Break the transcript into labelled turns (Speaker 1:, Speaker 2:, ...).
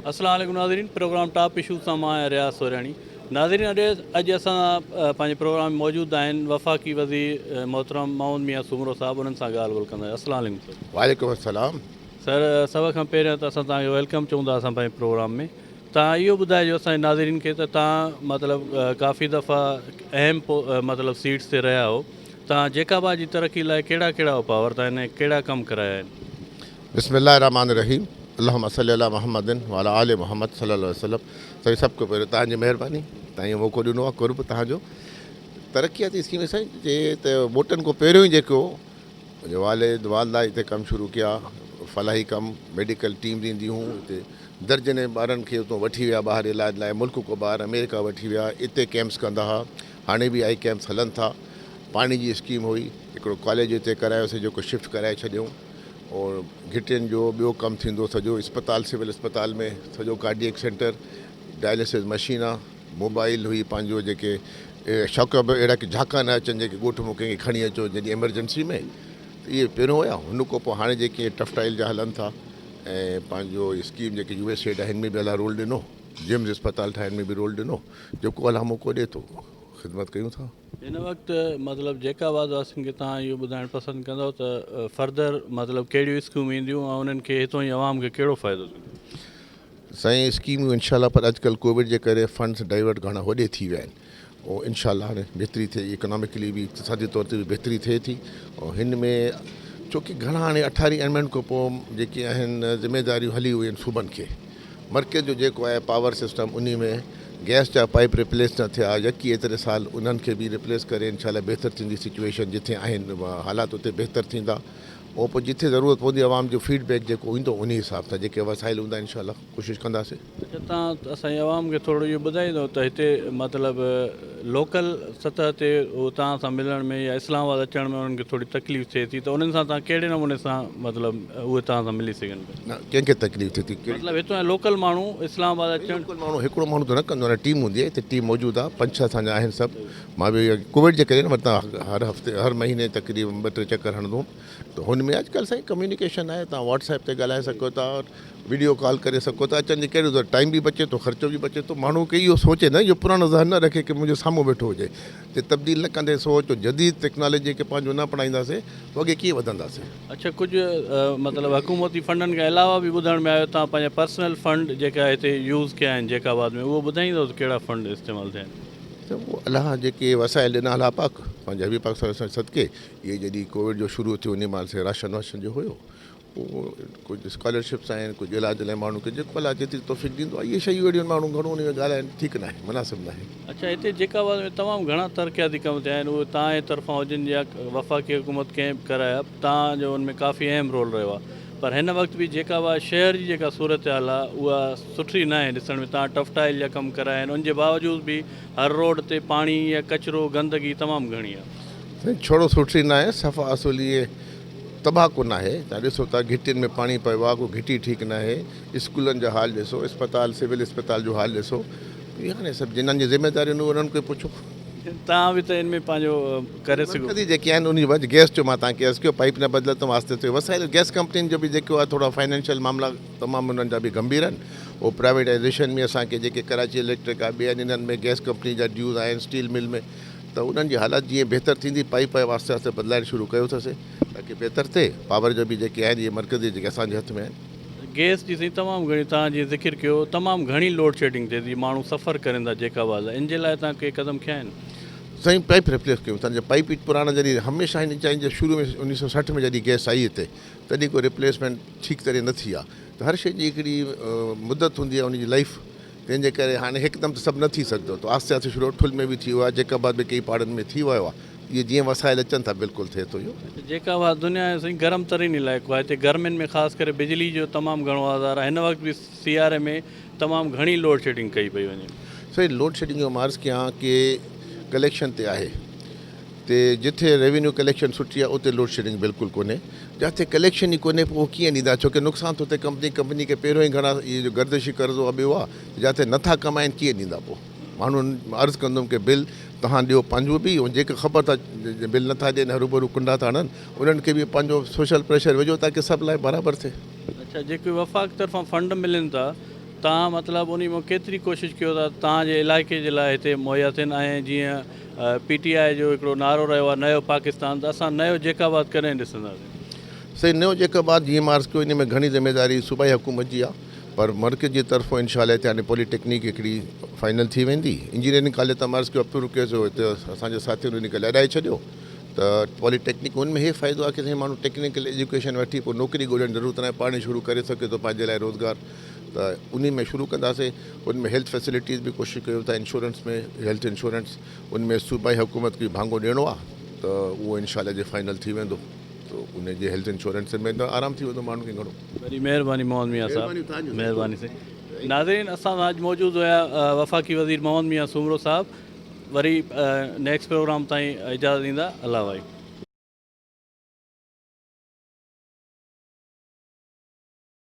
Speaker 1: السلام عليڪم ناظرين پروگرام ٽاپ اشوز سان مان آهيان رياض سورياڻي ناظرين اڄ اڄ اسان پنهنجي پروگرام ۾ موجود آهن وفاقي وزير محترم محمد ميان سومرو صاحب انهن سان ڳالهه ٻولهه ڪنداسين السلام عليڪم سر. وعليڪم
Speaker 2: السلام.
Speaker 1: سر سڀ کان پهريان ته اسان توهان کي welcome چئون ٿا اسان پنهنجي پروگرام ۾ توهان اهو ٻڌائجو اسان جي ناظرين کي ته توهان مطلب ڪافي دفعا اهم مطلب سيٽس تي رهيا آهو توهان جيڪب آباد جي ترقي لاء ڪهڙا ڪهڙا اپاء ورتا آهن ۽ ڪهڙا ڪم ڪرايا آهن.
Speaker 2: بسم الله الرحمٰن الرحيم اللهم صلي علي محمد وعلي آل محمد صلي الله عليه وسلم سائين سڀ کان پهريون توهان جي مهرباني توهان اهو موقعو ڏنو آهي قرب توهان جو ترقياتي اسڪيم سائين چي ته ووٽن کان پهريون ئي جيڪو منهنجي والد والده هتي ڪم شروع ڪيا فلاحي ڪم ميڊيڪل ٽيم ايندي هيون هتي درجنين ٻارن کي اتو وٺي ويا ٻاهر علاج لاء ملڪ کان ٻاهر آمريڪا وٺي ويا اتي ڪيمپس ڪندا هئا هاڻي به آئي ڪيمپس هلن ٿا پاڻي جي اسڪيم هئي هڪڙو ڪاليج هتي ڪرايوسي جيڪو شفٽ ڪرائي ڇڏيون اور گهٽين جو ٻيو ڪم ٿيندو سڄو اسپتال سول اسپتال ۾ سڄو ڪارڊيڪ سينٽر ڊائلسز مشين آ موبائل هئي پنهنجو جيڪي شوق به اهڙا ڪي جهاڪا نه اچن جيڪي ڳوٺ مون ڪنهن کي کڻي اچو جڏهن ايمرجنسي ۾ ته اهي پهريون هيا هن کان پوء هاڻي جيڪي ٽف ٽائل جا هلن ٿا ۽ پنهنجو اسڪيم جيڪي يو ايس ايڊ آهي هن ۾ به الله رول ڏنو جمز اسپتال ٺاهڻ ۾ به رول ڏنو جيڪو الله موقعو ڏي ٿو خدمت ڪيون ٿا.
Speaker 1: هن وقت مطلب جيڪب آباد واسين کي توهان اهو ٻڌائڻ پسند ڪندؤ ته فردر مطلب ڪهڙيون اسڪيمون اينديون ۽ انهن کي هتون جي عوام کي ڪهڙو فائدو ٿيندو؟
Speaker 2: سائين اسڪيمون انشاء الله پر اڄڪلهه ڪووڊ جي ڪري فنڊز ڊائيورٽ گهڻا هوڏي ٿي ويا آهن اهو انشاء الله هاڻي بهتري ٿئي اڪناميڪلي به اقتصادي طور تي به بهتري ٿئي ٿي ۽ هن ۾ ڇوڪي گهڻا هاڻي اٺاري ايمينڊ کان پوء جيڪي آهن ذميداريون هلي ويون آهن صوبن کي مرڪز جو جيڪو آهي پاور سسٽم انهي ۾ گئس جا پائيپ ريپليس نه ٿيا يڪي ايتري سال انهن کي به ريپليس ڪري انشاء الله بهتر ٿيندي سچويشن جٿي آهن حالات اتي بهتر ٿيندا او پوء جٿي ضرورت پوندي عوام جو فيڊ بيڪ جيڪو ايندو انهي حساب سان جيڪي وسائل هوندا انشاء الله ڪوشش ڪنداسي.
Speaker 1: اڇا توهان اسان جي عوام کي ٿورڙو اهو ٻڌائيندو ته هتي مطلب لوڪل سطح تي هو توهان سان ملڻ ۾ يا اسلام آباد اچڻ ۾ انهن کي ٿوري تڪليف ٿئي ٿي ته انهن سان توهان ڪهڙي نموني سان مطلب اهي توهان سان ملي سگهن پيا.
Speaker 2: نه ڪنهن کي تڪليف ٿئي ٿي
Speaker 1: ڪهڙي. مطلب هتان جا لوڪل ماڻهو اسلام آباد اچڻ.
Speaker 2: لوڪل ماڻهو هڪڙو ماڻهو ته نه ڪندو نه ٽيم هوندي آهي هتي ٽيم موجود آهي پنج ڇهه اسان جا آهن سڀ مان به ڪووڊ جي ڪري نه ورنه هر هفتي هر مهيني تقريبن ٻه ٽي چڪر هڻندو هوم ته هن ۾ اڄڪلهه سائين ڪميونيڪيشن آهي توهان واٽس ايپ تي ڳالهائي سگهو ٿا وڊيو ڪال ڪري سگهو ٿا اچڻ جي ڪهڙي ضرورت ٽائيم به بچي ٿو خرچو به بچي ٿو ماڻهو کي اهو سوچي نه اهو پراڻو ذهن نه رکي ڪي منهنجي سامهون ويٺو هجي جي تبديل نه ڪندي سوچ جديد ٽيڪنالاجي کي پنهنجو نه اپنائينداسي ته اڳي ڪيئن وڌنداسي.
Speaker 1: اڇا ڪجهه مطلب حڪومتي فنڊن کان علاوه به ٻڌڻ ۾ آيو توهان پنهنجا پرسنل فنڊ جيڪا هتي يوز ڪيا آهن جيڪب آباد ۾ اهو ٻڌائيندو ته ڪهڙا فنڊ استعمال ٿيا آهن.
Speaker 2: ته اهو الله جيڪي وسائل ڏنا الله پاڪ پنهنجي حبيب پاڪ صلي الله عليه وسلم صدقي اهي جڏهن ڪووڊ جو شروع ٿيو انهي مهل سي راشن واشن جو هيو پوء ڪجهه اسڪالرشپس آهن ڪجهه علاج لاء ماڻهن کي جيڪو الله جيتري توفيق ڏيندو آهي اهي شيون اهڙيون آهن ماڻهو گهڻو ان ۾ ڳالهائن ٺيڪ ناهي مناسب ناهي.
Speaker 1: اڇا هتي جيڪب آباد ۾ تمام گهڻا ترقياتي ڪم ٿيا آهن اهي توهان جي طرفان هجن يا وفاقي حڪومت ڪنهن به ڪرايا توهان جو ان ۾ ڪافي اهم رول رهيو آهي پر هن وقت به جيڪب آباد شهر جي جيڪا صورتحال آهي اها سٺي ناهي ڏسڻ ۾ توهان ٽف ٽائل جا ڪم ڪرايا آهن ان جي باوجود به هر روڊ تي پاڻي يا ڪچرو گندگي تمام گهڻي آهي.
Speaker 2: سائين ڇڙو سٺي ناهي صفا اصل اهي تباهه ڪن آهي تان ڏسو ٿا گهٽين ۾ پاڻي پيو آهي ڪو گهٽي ٺيڪ ناهي اسڪولن جا حال ڏسو اسپتال سول اسپتال جو حال ڏسو اهي هاڻي سڀ جنھن جي ذميداري آهن انهن کي پڇو.
Speaker 1: توهان به ته ان ۾ پنهنجو ڪري سگهو.
Speaker 2: مرڪزي جيڪي آهن انهن جي گئس جو مان توهان کي عرض ڪيو پائيپ نه بدليل ته آهستي آهستي وسائل گئس ڪمپنين جو به جيڪو آهي ٿورا فائنينشل معاملا تمام انهن جا به گنڀير آهن اهو پرائيويٽائيزيشن ۾ اسان کي جيڪي ڪراچي اليڪٽرڪ آهي ٻيا آهن انهن ۾ گئس ڪمپني جا ڊيوز آهن اسٽيل مل ۾ ته انهن جي حالت جيئن بهتر ٿيندي پائيپ آهستي آهستي بدلائڻ شروع ڪيو اٿس. تاڪه بهتر ٿئي. پاور جو به جيڪي آهن اهي مرڪزي جيڪي اسان جي هٿ ۾ آهن.
Speaker 1: گئس جي سائين تمام گهڻي توهان جيئن ذڪر ڪيو تمام گهڻي لوڊ شيڊنگ ٿئي ٿي ماڻهو سفر ڪرين ٿا جيڪب آباد لاء ان جي لاء توهان ڪي قدم کنيا آهن؟
Speaker 2: سائين پائيپ ريپليس ڪيون ٿا پائيپ ئي پراڻا جڏهن هميشه هن چاهين جي شروع ۾ 1960 ۾ جڏهن گئس آئي هتي تڏهن ڪو ريپليسمينٽ ٺيڪ طرح نه ٿي آهي ته هر شيء جي هڪڙي مدت هوندي آهي ان جي لائيف تنهن جي ڪري هاڻي هڪدم ته سڀ نه ٿي سگهندو ته آهستي آهستي شروع ٺل ۾ به ٿي ويو آهي جيڪب آباد ۾ ڪيئي پاڙن ۾ ٿي ويو آهي اهي جيئن وسائل اچن ٿا بلڪل ٿئي ٿو اهو.
Speaker 1: جيڪب آباد دنيا جو سائين گرم ترين علائقو آهي هتي گرمين ۾ خاص ڪري بجلي جو تمام گهڻو آزار آهي هن وقت به سياري ۾ تمام گهڻي لوڊ شيڊنگ ڪئي پئي وڃي.
Speaker 2: سائين لوڊ شيڊنگ جو مان عرض ڪيان ڪي ڪليڪشن تي آهي تي جٿي ريونيو ڪليڪشن سٺي آهي اتي لوڊ شيڊنگ بلڪل ڪونهي جاٿي ڪليڪشن ئي ڪونهي پوء ڪيئن ڏيندا ڇو ڪي نقصان ٿو ٿئي ڪمپني ڪمپني کي پهريون ئي گهڻا اهي جو گردشي قرضو آهي ٻيو آهي جاٿي نٿا ڪمائين ڪيئن ڏيندا پوء ماڻهن عرض ڪندم ڪي بل توهان ڏيو پنهنجو به ۽ جيڪي خبر ٿا بل نٿا ڏين هروڀرو ڪنڊا ٿا هڻن انهن کي به پنهنجو سوشل پريشر وجهو تاڪي سڀ لاء برابر ٿئي.
Speaker 1: اڇا جيڪي وفاق طرفان فنڊ ملن ٿا توهان مطلب انهي مان ڪيتري ڪوشش ڪيو ٿا توهان جي علائقي جي لاء هتي مهيا ٿين ۽ جيئن پي ٽي آء جو هڪڙو نعرو رهيو آهي نيو پاڪستان ته اسان نيو جيڪب آباد ڪڏهن ڏسنداسين؟
Speaker 2: سائين نيو جيڪب آباد جيئن مان عرض ڪيو انهي ۾ گهڻي ذميداري صوبائي حڪومت جي آهي پر مرڪز جي طرفون انشاء الله هتي هاڻي پولي ٽيڪنيڪ هڪڙي فائنل ٿي ويندي انجنيئرنگ ڪاليج ته مان عرض ڪيو اپروو ڪيو سو هتي اسان جي ساٿين انهي کي لڏائي ڇڏيو ته پولي ٽيڪنڪ ان ۾ هي فائدو آهي ڪي سائين ماڻهو ٽيڪنيڪل ايجوڪيشن وٺي پوء نوڪري ڳولڻ جي ضرورت ناهي پاڻ ئي شروع ڪري سگهي ٿو پنهنجي لاء روزگار ته انهي ۾ شروع ڪنداسين ان ۾ هيلٿ فيسلٽيز به ڪوشش ڪيون ٿا انشورنس ۾ هيلٿ انشورنس ان ۾ صوبائي حڪومت کي ڀاڱو ڏيڻو آهي ته اهو انشاء الله جي فائنل ٿي ويندو ته ان جي هيلٿ انشورنس ۾ ته آرام ٿي ويندو ماڻهن کي گهڻو.
Speaker 1: وڏي مهرباني محمد ميان صاحب مهرباني سائين ناظرين اسان سان اڄ موجود هيا وفاقي وزير محمد ميان سومرو صاحب وري نيڪسٽ پروگرام تائين اجازت ڏيندا الله وائي.